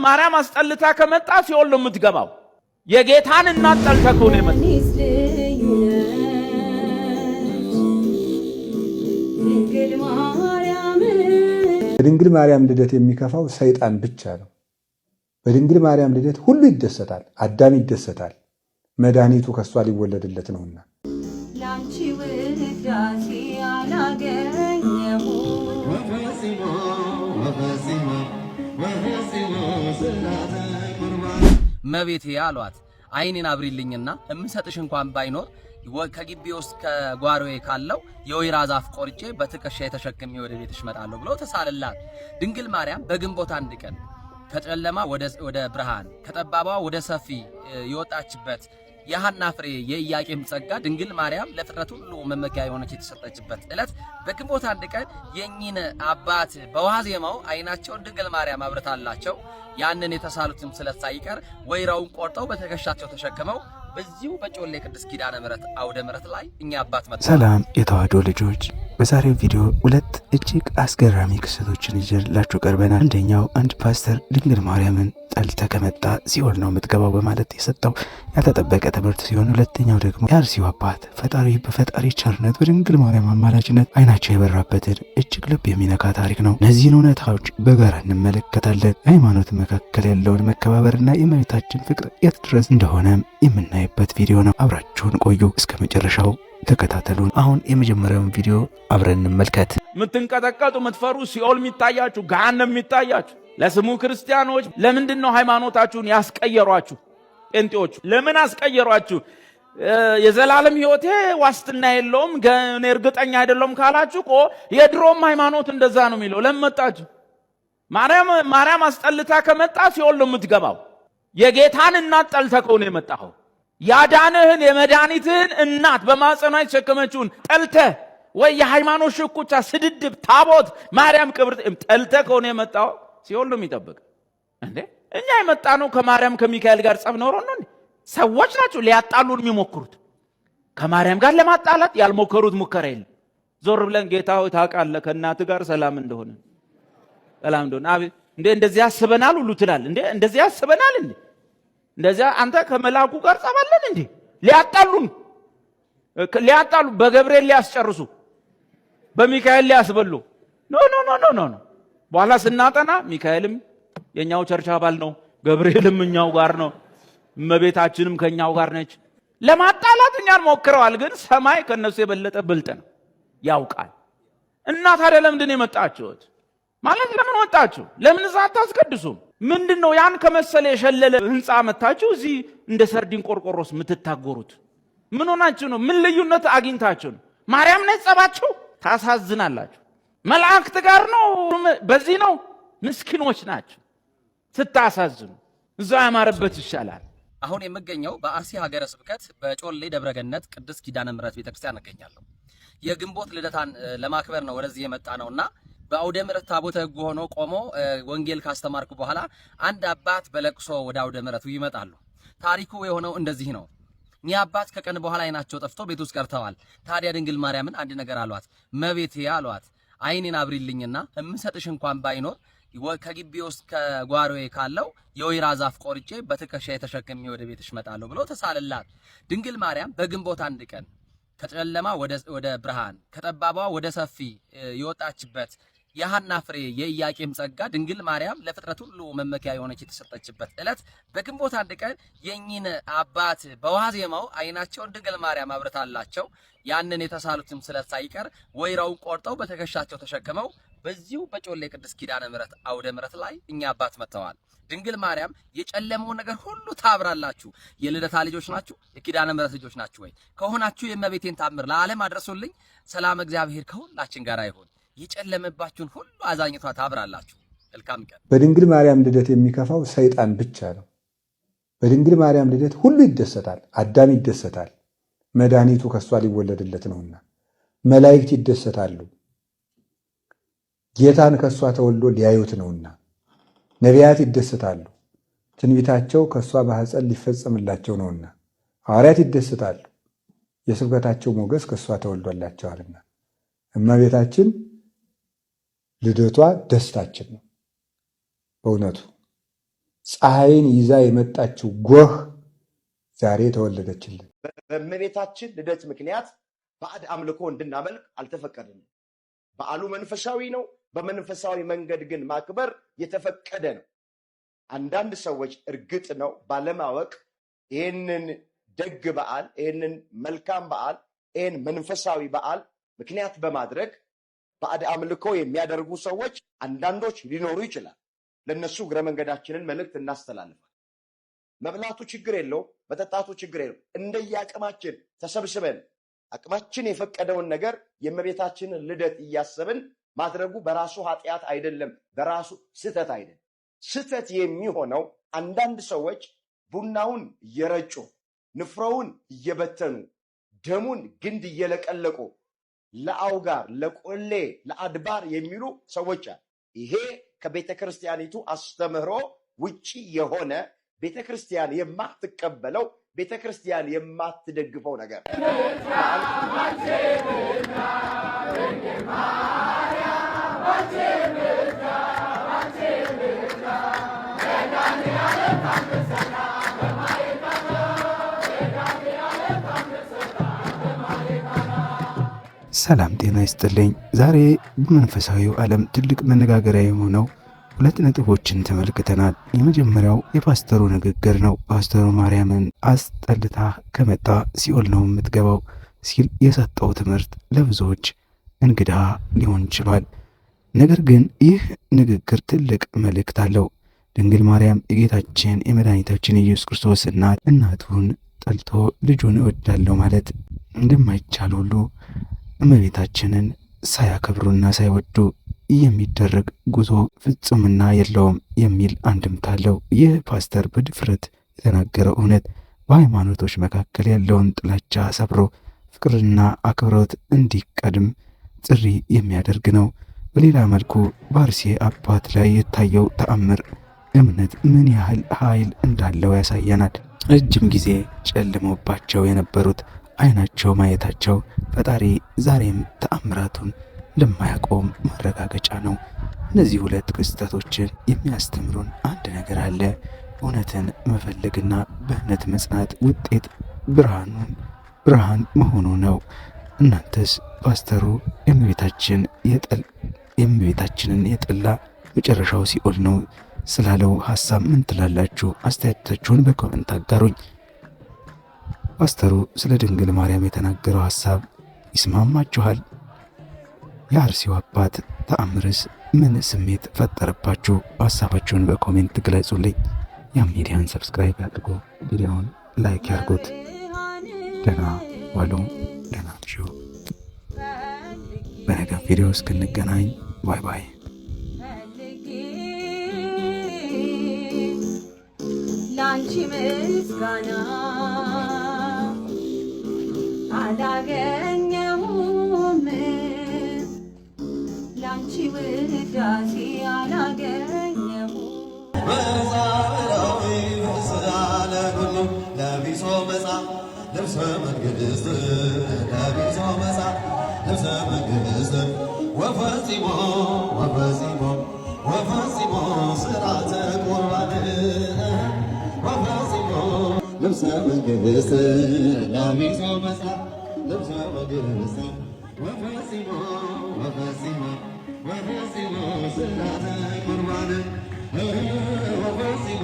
ማርያም አስጠልታ ከመጣ ሲኦል ነው የምትገባው። የጌታን እናት ጠልተህ ከሆነ የመጣ በድንግል ማርያም ልደት የሚከፋው ሰይጣን ብቻ ነው። በድንግል ማርያም ልደት ሁሉ ይደሰታል፣ አዳም ይደሰታል፣ መድኃኒቱ ከእሷ ሊወለድለት ነውና። መቤቴ አሏት። አይኔን አብሪልኝና እምሰጥሽ እንኳን ባይኖር ከግቢ ውስጥ ከጓሮዬ ካለው የወይራ ዛፍ ቆርጬ በትከሻ የተሸክሜ ወደ ቤትሽ እመጣለሁ ብሎ ተሳለላት። ድንግል ማርያም በግንቦት አንድ ቀን ከጨለማ ወደ ብርሃን ከጠባቧ ወደ ሰፊ የወጣችበት የሐና ፍሬ የኢያቄም ጸጋ ድንግል ማርያም ለፍጥረት ሁሉ መመኪያ የሆነች የተሰጠችበት ዕለት በግንቦት አንድ ቀን የኚህን አባት በዋዜማው አይናቸውን ድንግል ማርያም አብርታላቸው ያንን የተሳሉትም ስለት ሳይቀር ወይራውን ቆርጠው በትከሻቸው ተሸክመው በዚሁ በጮሌ ቅዱስ ኪዳነ ምሕረት አውደ ምሕረት ላይ እኛ አባት መጥተዋል። ሰላም የተዋሕዶ ልጆች፣ በዛሬው ቪዲዮ ሁለት እጅግ አስገራሚ ክስተቶችን ይዤላችሁ ቀርበናል። አንደኛው አንድ ፓስተር ድንግል ማርያምን ጠልተ ከመጣ ሲኦል ነው የምትገባው በማለት የሰጠው ያልተጠበቀ ትምህርት ሲሆን፣ ሁለተኛው ደግሞ የአርሲው አባት ፈጣሪ በፈጣሪ ቸርነት በድንግል ማርያም አማላጅነት አይናቸው የበራበትን እጅግ ልብ የሚነካ ታሪክ ነው። እነዚህን እውነታዎች በጋራ እንመለከታለን። ሃይማኖት መካከል ያለውን መከባበርና የእመቤታችን ፍቅር የት ድረስ እንደሆነ የምናይበት ቪዲዮ ነው። አብራችሁን ቆዩ፣ እስከ መጨረሻው ተከታተሉን። አሁን የመጀመሪያውን ቪዲዮ አብረን እንመልከት። የምትንቀጠቀጡ የምትፈሩ፣ ሲኦል የሚታያችሁ፣ ገሃነም የሚታያችሁ ለስሙ ክርስቲያኖች ለምንድን ነው ሃይማኖታችሁን ያስቀየሯችሁ? ጴንጤዎቹ ለምን አስቀየሯችሁ? የዘላለም ሕይወቴ ዋስትና የለውም እኔ እርግጠኛ አይደለሁም ካላችሁ እኮ የድሮም ሃይማኖት እንደዛ ነው የሚለው። ለምን መጣችሁ? ማርያም አስጠልታ ከመጣ ሲኦል ነው የምትገባው። የጌታን እናት ጠልተህ ከሆነ የመጣኸው ያዳንህን የመድኃኒትህን እናት በማጸኗ የተሸከመችውን ጠልተህ ወይ የሃይማኖት ሽኩቻ፣ ስድድብ፣ ታቦት፣ ማርያም ቅብር ጠልተህ ከሆነ የመጣው ሲኦል ነው የሚጠብቅ። እንዴ እኛ የመጣ ነው ከማርያም ከሚካኤል ጋር ጸብ ኖሮ ነው እንዴ? ሰዎች ናቸው ሊያጣሉን የሚሞክሩት። ከማርያም ጋር ለማጣላት ያልሞከሩት ሙከራ የለም። ዞር ብለን ጌታ ሆይ ታውቃለህ ከእናትህ ጋር ሰላም እንደሆነ ሰላም እንደሆነ አቤት እንዴ እንደዚህ ያስበናል ሁሉ ትላለህ እንዴ እንደዚህ ያስበናል እንዴ እንደዚያ አንተ ከመልአኩ ጋር ጸብ አለን እንዴ? ሊያጣሉን ሊያጣሉ በገብርኤል ሊያስጨርሱ በሚካኤል ሊያስበሉ no no no no no። በኋላ ስናጠና ሚካኤልም የኛው church አባል ነው፣ ገብርኤልም እኛው ጋር ነው፣ እመቤታችንም ከኛው ጋር ነች። ለማጣላት እኛን ሞክረዋል፣ ግን ሰማይ ከነሱ የበለጠ ብልጥ ነው፣ ያውቃል። እና ታዲያ ለምንድን ነው የመጣችሁት? ማለት ለምን ወጣችሁ? ለምን እዛ አታስቀድሱም? ምንድን ነው ያን ከመሰለ የሸለለ ህንፃ መታችሁ እዚህ እንደ ሰርዲን ቆርቆሮስ የምትታጎሩት? ምን ሆናችሁ ነው? ምን ልዩነት አግኝታችሁ ነው? ማርያም ነች ጸባችሁ? ታሳዝናላችሁ። መላእክት ጋር ነው፣ በዚህ ነው። ምስኪኖች ናቸው፣ ስታሳዝኑ። እዛው ያማረበት ይሻላል። አሁን የምገኘው በአርሲ ሀገረ ስብከት በጮሌ ደብረገነት ቅድስት ኪዳነ ምሕረት ቤተክርስቲያን እገኛለሁ። የግንቦት ልደታን ለማክበር ነው ወደዚህ የመጣ ነውና በአውደ ምሕረት ታቦተ ሕጉ ሆኖ ቆሞ ወንጌል ካስተማርኩ በኋላ አንድ አባት በለቅሶ ወደ አውደ ምሕረቱ ይመጣሉ። ታሪኩ የሆነው እንደዚህ ነው። እኒህ አባት ከቀን በኋላ አይናቸው ጠፍቶ ቤት ውስጥ ቀርተዋል። ታዲያ ድንግል ማርያምን አንድ ነገር አሏት። መቤቴ አሏት፣ አይኔን አብሪልኝና እምሰጥሽ እንኳን ባይኖር ከግቢ ውስጥ ከጓሮዬ ካለው የወይራ ዛፍ ቆርጬ በትከሻ የተሸክሜ ወደ ቤትሽ እመጣለሁ ብሎ ተሳለላት። ድንግል ማርያም በግንቦት አንድ ቀን ከጨለማ ወደ ብርሃን ከጠባቧ ወደ ሰፊ የወጣችበት የሐና ፍሬ የኢያቄም ጸጋ ድንግል ማርያም ለፍጥረት ሁሉ መመኪያ የሆነች የተሰጠችበት ዕለት በግንቦት አንድ ቀን የኚህን አባት በዋዜማው አይናቸውን ድንግል ማርያም አብርታላቸው ያንን የተሳሉትም ስለት ሳይቀር ወይራውን ቆርጠው በትከሻቸው ተሸክመው በዚሁ በጮሌ ቅድስት ኪዳነ ምሕረት አውደ ምሕረት ላይ እኛ አባት መጥተዋል። ድንግል ማርያም የጨለመውን ነገር ሁሉ ታብራላችሁ። የልደታ ልጆች ናችሁ፣ የኪዳነ ምሕረት ልጆች ናችሁ ወይ? ከሆናችሁ የእመቤቴን ታምር ለዓለም አድረሱልኝ። ሰላም እግዚአብሔር ከሁላችን ጋር ይሁን። የጨለመባችሁን ሁሉ አዛኝቷ ታብራላችሁ። መልካም ቀን። በድንግል ማርያም ልደት የሚከፋው ሰይጣን ብቻ ነው። በድንግል ማርያም ልደት ሁሉ ይደሰታል፣ አዳም ይደሰታል፣ መድኃኒቱ ከእሷ ሊወለድለት ነውና። መላእክት ይደሰታሉ፣ ጌታን ከእሷ ተወልዶ ሊያዩት ነውና። ነቢያት ይደሰታሉ፣ ትንቢታቸው ከእሷ ማኅፀን ሊፈጸምላቸው ነውና። ሐዋርያት ይደሰታሉ፣ የስብከታቸው ሞገስ ከእሷ ተወልዶላቸዋልና። እመቤታችን ልደቷ ደስታችን ነው። በእውነቱ ፀሐይን ይዛ የመጣችው ጎህ ዛሬ ተወለደችልን። በእመቤታችን ልደት ምክንያት ባዕድ አምልኮ እንድናመልክ አልተፈቀደንም። በዓሉ መንፈሳዊ ነው። በመንፈሳዊ መንገድ ግን ማክበር የተፈቀደ ነው። አንዳንድ ሰዎች እርግጥ ነው ባለማወቅ ይህንን ደግ በዓል፣ ይህንን መልካም በዓል፣ ይህን መንፈሳዊ በዓል ምክንያት በማድረግ ባዕድ አምልኮ የሚያደርጉ ሰዎች አንዳንዶች ሊኖሩ ይችላል። ለእነሱ እግረ መንገዳችንን መልእክት እናስተላልፋል። መብላቱ ችግር የለውም፣ መጠጣቱ ችግር የለውም። እንደየአቅማችን ተሰብስበን አቅማችን የፈቀደውን ነገር የእመቤታችንን ልደት እያሰብን ማድረጉ በራሱ ኃጢአት አይደለም፣ በራሱ ስህተት አይደለም። ስህተት የሚሆነው አንዳንድ ሰዎች ቡናውን እየረጩ፣ ንፍሮውን እየበተኑ፣ ደሙን ግንድ እየለቀለቁ ለአውጋር፣ ለቆሌ፣ ለአድባር የሚሉ ሰዎች አሉ። ይሄ ከቤተ ክርስቲያኒቱ አስተምህሮ ውጪ የሆነ፣ ቤተ ክርስቲያን የማትቀበለው፣ ቤተ ክርስቲያን የማትደግፈው ነገር። ሰላም ጤና ይስጥልኝ። ዛሬ በመንፈሳዊው ዓለም ትልቅ መነጋገሪያ የሆነው ሁለት ነጥቦችን ተመልክተናል። የመጀመሪያው የፓስተሩ ንግግር ነው። ፓስተሩ ማርያምን አስጠልታ ከመጣ ሲኦል ነው የምትገባው ሲል የሰጠው ትምህርት ለብዙዎች እንግዳ ሊሆን ችሏል። ነገር ግን ይህ ንግግር ትልቅ መልእክት አለው። ድንግል ማርያም የጌታችን የመድኃኒታችን የኢየሱስ ክርስቶስ እናት፣ እናቱን ጠልቶ ልጁን እወዳለሁ ማለት እንደማይቻል ሁሉ እመቤታችንን ሳያከብሩና ሳይወዱ የሚደረግ ጉዞ ፍጹምና የለውም የሚል አንድምታ አለው። ይህ ፓስተር በድፍረት የተናገረው እውነት በሃይማኖቶች መካከል ያለውን ጥላቻ ሰብሮ ፍቅርና አክብሮት እንዲቀድም ጥሪ የሚያደርግ ነው። በሌላ መልኩ በአርሴ አባት ላይ የታየው ተአምር እምነት ምን ያህል ኃይል እንዳለው ያሳየናል። ረጅም ጊዜ ጨልሞባቸው የነበሩት አይናቸው ማየታቸው ፈጣሪ ዛሬም ተአምራቱን እንደማያቆም ማረጋገጫ ነው። እነዚህ ሁለት ክስተቶችን የሚያስተምሩን አንድ ነገር አለ። እውነትን መፈለግና በእምነት መጽናት ውጤት ብርሃኑን ብርሃን መሆኑ ነው። እናንተስ ፓስተሩ የእመቤታችንን የጠላ መጨረሻው ሲኦል ነው ስላለው ሀሳብ ምን ትላላችሁ? አስተያየታችሁን በ comment አጋሩኝ። ፓስተሩ ስለ ድንግል ማርያም የተናገረው ሀሳብ ይስማማችኋል? የአርሲው አባት ተአምርስ ምን ስሜት ፈጠረባችሁ? ሀሳባችሁን በ comment ግለጹልኝ። ያም ሚዲያን subscribe ያድርጉ፣ ቪዲዮውን like ያድርጉት። ደህና ዋሉ፣ ደህና አምሹ። በነገ ቪዲዮ እስክንገናኝ bye bye። ላንቺ ምስጋና አላገኘሁም፣ ላንቺ ውዳሴ አላገኘሁም። ለቢሶ መጻ ልብሰ መንግስት፣ ለቢሶ መጻ ልብሰ መንግስት፣ ወፈጺሞ ወፈጺሞ ወፈጺሞ ስርዓተ ቁርባን፣ ወፈጺሞ ልብሰ መንግስት፣ ለቢሶ መጻ ልብሰ መንግስት፣ ወፈጺሞ ወፈጺሞ ወፈጺሞ ስርዓተ ቁርባን ወፈጺሞ።